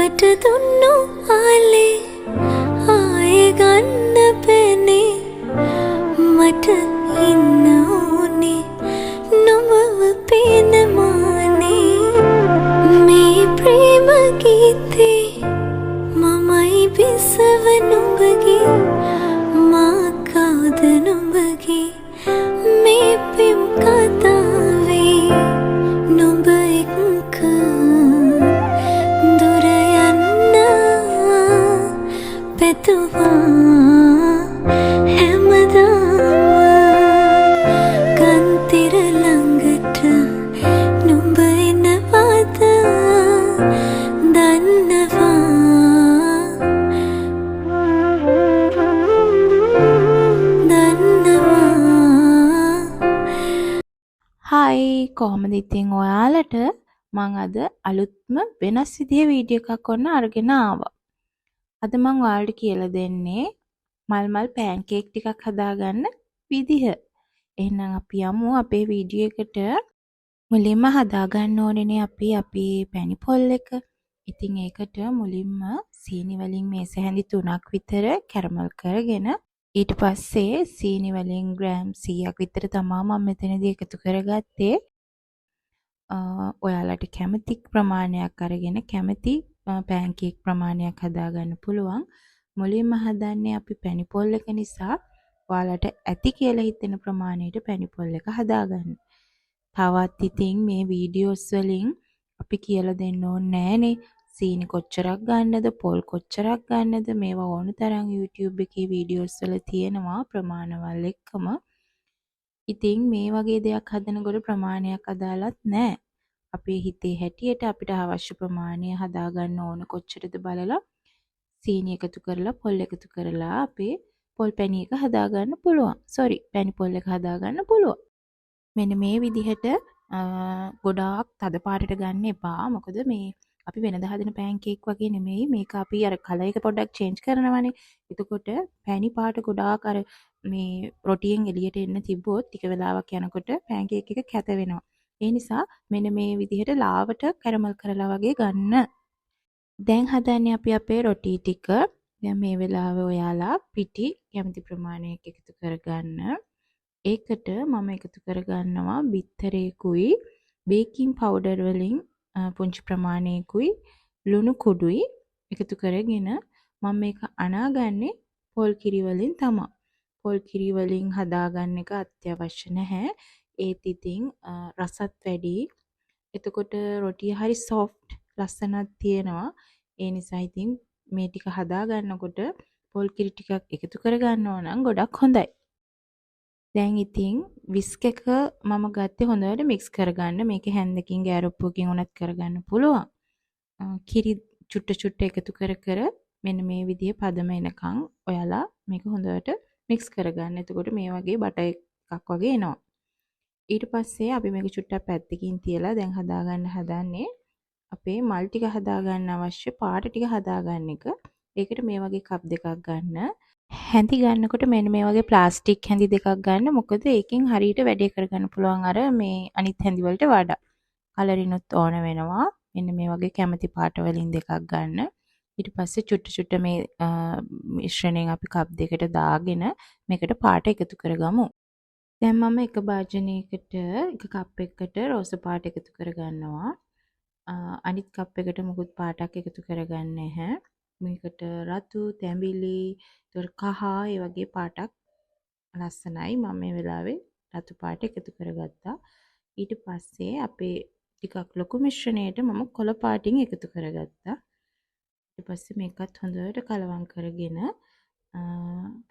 මට දුන්නු ආලේ ආයෙ ගන්න බෑනේ. මට ඉන්න ඕනේ නුඹව පේන මානේ. මේ ප්‍රේම ගීතේ මමයි බිසව නුඹගේ, මා කවුද නුඹගේ මේ පෙම් කතාවේ. නුඹ එක්ක දුර යන්න පැතුවා හැමදාම. කන්තිර ළඟට නුඹ එනවාද දන්නවා. දන්නවා. හායි, කොහොමද ඉතින් ඔයාලට? මං අද අලුත්ම වෙනස් විදිහේ වීඩියෝ එකක් ඔන්න අරගෙන ආවා. අද මං ඔයාලට කියලා දෙන්නේ මල් මල් පෑන්කේක් ටිකක් හදාගන්න විදිහ. එහෙනම් අපි යමු අපේ වීඩියෝ එකට. මුලින්ම හදාගන්න ඕනේනේ අපි අපේ පැණි පොල් එක. ඉතින් ඒකට මුලින්ම සීනි වලින් මේස හැඳි 3ක් විතර කැරමල් කරගෙන, ඊට පස්සේ සීනි වලින් ග්‍රෑම් 100ක් විතර තමා මම මෙතනදී එකතු කරගත්තේ. ඔයාලට කැමති ප්‍රමාණයක් අරගෙන කැමති පෑන්කේක් ප්‍රමාණයක් හදාගන්න පුළුවන්. මුලින්ම හදන්නේ අපි පැණි පොල් එක නිසා ඔයාලට ඇති කියලා හිතෙන ප්‍රමාණයට පැණි පොල් එක හදාගන්න. තවත් ඉතින් මේ වීඩියෝස් වලින් අපි කියලා දෙන්න ඕනේ නෑනේ. සීනි කොච්චරක් ගන්නද, පොල් කොච්චරක් ගන්නද, මේවා ඕන තරම් YouTube එකේ වීඩියෝස් වල තියෙනවා ප්‍රමාණවල් එක්කම. ඉතින් මේ වගේ දෙයක් හදනකොට ප්‍රමාණයක් අදාළත් නෑ. අපේ හිතේ හැටියට අපිට අවශ්‍ය ප්‍රමාණය හදාගන්න ඕන කොච්චරද බලලා සීනි එකතු කරලා පොල් එකතු කරලා අපේ පොල් පැණි එක හදාගන්න පුළුවන්. සෝරි, පැණි පොල් එක හදාගන්න පුළුවන්. මෙන්න මේ විදිහට ගොඩාක් තද පාටට ගන්න එපා. මොකද මේ අපි වෙනද හදන පෑන්කේක් වගේ නෙමෙයි මේක. අපි අර කලර් එක පොඩ්ඩක් චේන්ජ් කරනවනේ. එතකොට පැණි පාට ගොඩාක් අර මේ රොටියෙන් එළියට එන්න තිබ්බොත් ටික වෙලාවක් යනකොට පෑන්කේක් එක කැත වෙනවා. ඒ නිසා මෙන්න මේ විදිහට ලාවට කැරමල් කරලා වගේ ගන්න. දැන් හදන්නේ අපි අපේ රොටි ටික. දැන් මේ වෙලාවේ ඔයාලා පිටි කැමති ප්‍රමාණයක් එකතු කරගන්න. ඒකට මම එකතු කරගන්නවා බිත්තරේකුයි, බේකින් පවුඩර් වලින් පුංචි ප්‍රමාණයකුයි, ලුණු කුඩුයි එකතු කරගෙන මම මේක අනාගන්නේ පොල් කිරි වලින් තමා. පොල් කිරි වලින් හදාගන්න එක අත්‍යවශ්‍ය නැහැ. ඒත් ඉතින් රසත් වැඩි. එතකොට රොටිය හරි සොෆ්ට් ලස්සනක් තියෙනවා. ඒ නිසා ඉතින් මේ ටික හදාගන්නකොට පොල් කිරි ටිකක් එකතු කරගන්නවා නම් ගොඩක් හොඳයි. දැන් ඉතින් විස්ක් එක මම ගත්තේ හොඳට මික්ස් කරගන්න. මේක හැන්දකින් ගෑරුප්පුවකින් උනත් කරගන්න පුළුවන්. කිරි චුට්ට චුට්ට එකතු කර කර මෙන්න මේ විදිහේ පදම එනකන් ඔයාලා මේක හොඳට මික්ස් කරගන්න. එතකොට මේ වගේ බටර් එකක් වගේ එනවා. ඊට පස්සේ අපි මේක චුට්ටක් පැත්තකින් තියලා දැන් හදාගන්න හදන්නේ අපේ මල් ටික හදාගන්න අවශ්‍ය පාට ටික හදාගන්න එක. ඒකට මේ වගේ කප් දෙකක් ගන්න. හැඳි ගන්නකොට මෙන්න මේ වගේ ප්ලාස්ටික් හැඳි දෙකක් ගන්න. මොකද ඒකෙන් හරියට වැඩේ කරගන්න පුළුවන් අර මේ අනිත් හැඳි වලට වඩා. කලරිනුත් ඕන වෙනවා. මෙන්න මේ වගේ කැමති පාට වලින් දෙකක් ගන්න. ඊට පස්සේ චුට්ට චුට්ට මේ මිශ්‍රණයෙන් අපි කප් දෙකට දාගෙන මේකට පාට එකතු කරගමු. දැන් මම එක භාජනයකට එක කප් එකකට රෝස පාට එකතු කරගන්නවා. අනිත් කප් එකට මොකුත් පාටක් එකතු කරගන්නේ නැහැ. මේකට රතු, තැඹිලි, එතකොට කහ ඒ වගේ පාටක් ලස්සනයි. මම මේ වෙලාවේ රතු පාට එකතු කරගත්තා. ඊට පස්සේ අපේ ටිකක් ලොකු මිශ්‍රණයට මම කොළ පාටින් එකතු කරගත්තා. ඊට පස්සේ මේකත් හොඳට කලවම් කරගෙන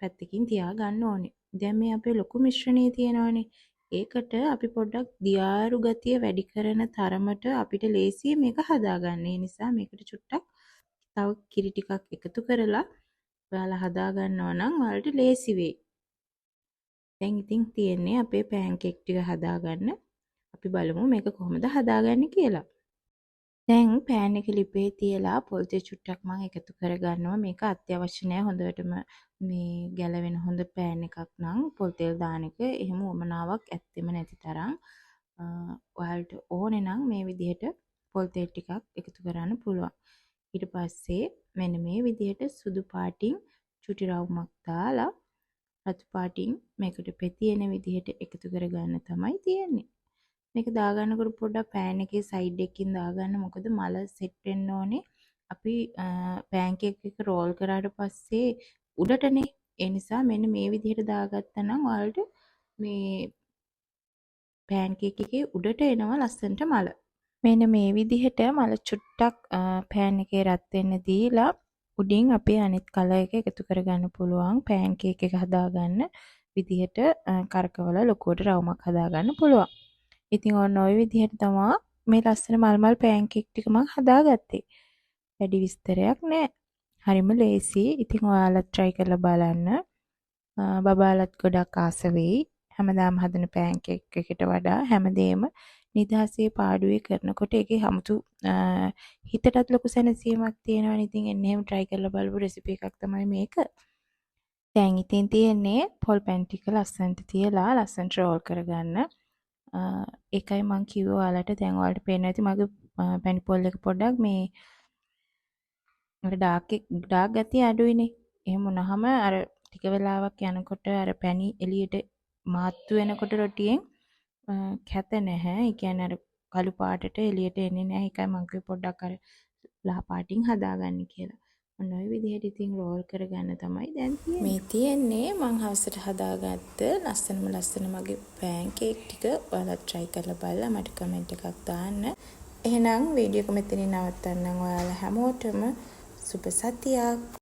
පැත්තකින් තියාගන්න ඕනේ. දැන් මේ අපේ ලොකු මිශ්‍රණය තියෙනවනේ. ඒකට අපි පොඩ්ඩක් දියාරු ගතිය වැඩි කරන තරමට අපිට ලේසියි මේක හදාගන්න. ඒ නිසා මේකට චුට්ටක් තව කිරි ටිකක් එකතු කරලා ඔයාලා හදාගන්නවා නම් ඔයාලට ලේසි වෙයි. දැන් ඉතින් තියෙන්නේ අපේ පෑන්කේක් ටික හදාගන්න. අපි බලමු මේක කොහොමද හදාගන්නේ කියලා. දැන් පෑන් එක ලිපේ තියලා පොල් තෙල් චුට්ටක් මං එකතු කරගන්නවා. මේක අත්‍යවශ්‍ය නෑ. හොඳටම මේ ගැලවෙන හොඳ පෑන් එකක් නම් පොල් තෙල් දාන එක එහෙම උවමනාවක් ඇත්තෙම නැති තරම්. ඔයාලට ඕනේ නම් මේ විදිහට පොල් තෙල් ටිකක් එකතු කරන්න පුළුවන්. ඊට පස්සේ මෙන්න මේ විදිහට සුදු පාටින් චුටි රවුමක් දාලා රතු පාටින් මේකට පෙතියෙන විදිහට එකතු කරගන්න තමයි තියෙන්නේ. මේක දාගන්නකොට පොඩ්ඩක් පෑන් එකේ සයිඩ් එකකින් දාගන්න, මොකද මල සෙට් වෙන්න ඕනේ. අපි පෑන් කේක් එක රෝල් කරාට පස්සේ උඩටනේ. ඒ නිසා මෙන්න මේ විදිහට දාගත්තා නම් ඔයාලට මේ පෑන් කේක් එකේ උඩට එනවා ලස්සනට මල. මෙන්න මේ විදිහට මල චුට්ටක් පෑන් එකේ රත් වෙන්න දීලා උඩින් අපේ අනිත් කලර් එක එකතු කරගන්න පුළුවන්. පෑන් කේක් එක හදාගන්න විදිහට කරකවලා ලොකුවට රවුමක් හදාගන්න පුළුවන්. ඉතින් ඔන්න ඔය විදිහට තමා මේ ලස්සන මල් මල් පෑන් කේක් ටික මං හදාගත්තේ. වැඩි විස්තරයක් නෑ. හරිම ලේසි. ඉතින් ඔයාලත් try කරලා බලන්න. බබාලත් ගොඩක් ආස වෙයි. හැමදාම හදන පෑන් කේක් එකට වඩා හැමදේම නිදහසේ පාඩුවේ කරනකොට ඒකේ අමුතු හිතටත් ලොකු සැනසීමක් තියෙනවනේ. ඉතින් එන්න එහෙම try කරලා බලපු රෙසිපි එකක් තමයි මේක. දැන් ඉතින් තියෙන්නේ පොල් පැන් ටික ලස්සනට තියලා ලස්සනට රෝල් කරගන්න. ඒකයි මං කිව්වේ ඔයාලට. දැන් ඔයාලට පේනවා ඇති මගේ පැණි පොල් එක පොඩ්ඩක් මේ අර ඩාර්ක් ඩාර්ක් ගතිය අඩුයිනේ. එහෙම වුණාම අර ටික වෙලාවක් යනකොට අර පැණි එළියට මාත්තු වෙනකොට රොටියෙන් කැත නැහැ. ඒ කියන්නේ අර කළු පාටට එළියට එන්නේ නැහැ. ඒකයි මං කිව්වේ පොඩ්ඩක් අර ලහ පාටින් හදාගන්න කියලා. ඔන්න ඔය විදිහට ඉතින් රෝල් කරගන්න තමයි දැන් තියෙන්නේ. මේ තියෙන්නේ මං හවසට හදාගත්ත ලස්සනම ලස්සන මගේ පෑන් කේක් ටික. ඔයාලත් try කරලා බලලා මට කමෙන්ට් එකක් දාන්න. එහෙනම් වීඩියෝ එක මෙතනින් නවත්තන්නම්. ඔයාලා හැමෝටම සුබ සතියක්.